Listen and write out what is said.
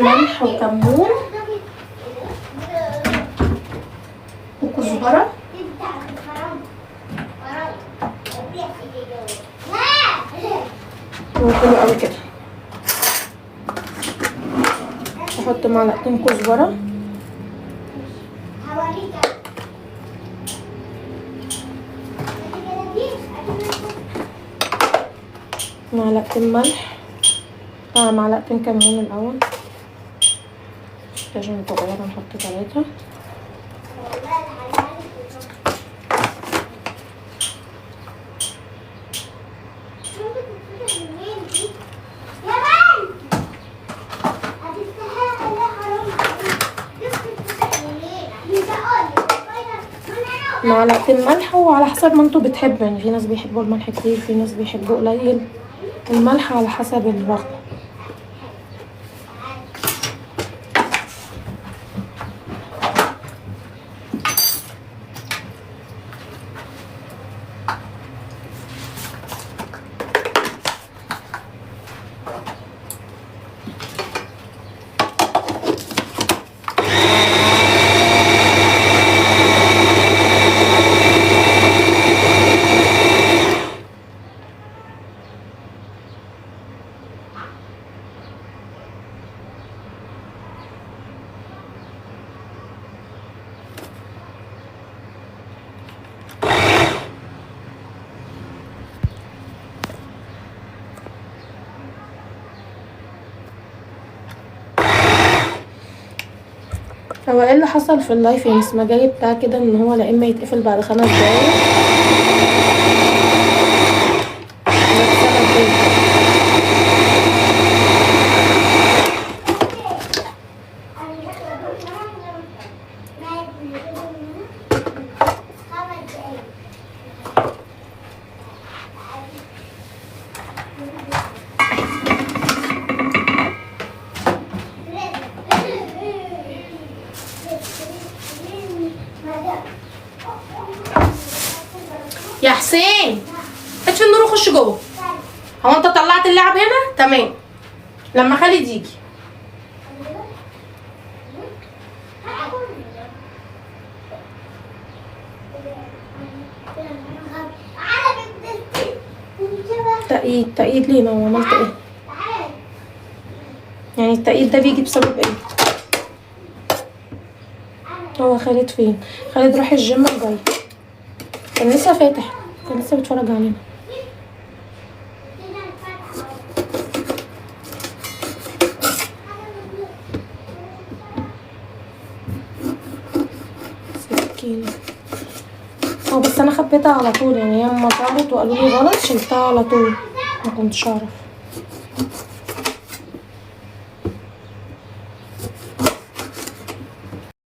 ملح وكمون وكزبرة. حلو قوي كده. احط معلقتين كزبرة. معلقتين ملح، معلقتين كمون الاول عشان صغيرة، نحط 3. معلقتين ملح، وعلى حسب ما انتوا بتحبوا، يعني في ناس بيحبوا الملح كتير، في ناس بيحبوا قليل. الملح على حسب الرغبة. هو ايه اللي حصل في ال live يا مس؟ ما جاي بتاع كده ان هو لا اما يتقفل بعد 5 دقايق. ده بسبب ايه؟ يا حسين اطفي النور وخش جوه. هو انت طلعت اللعب هنا؟ تمام، لما خالد يجي. تأييد تأييد ليه؟ ما هو عملت ايه؟ يعني التأييد ده بيجي بسبب ايه؟ هو خالد فين؟ خالد راح الجيم وجاي، كان لسه فاتح، كان لسه بيتفرج علينا. سكينة. اه بس انا خبيتها على طول، يعني هي اما ظهرت وقالوا لي غلط شلتها على طول، ما كنتش اعرف.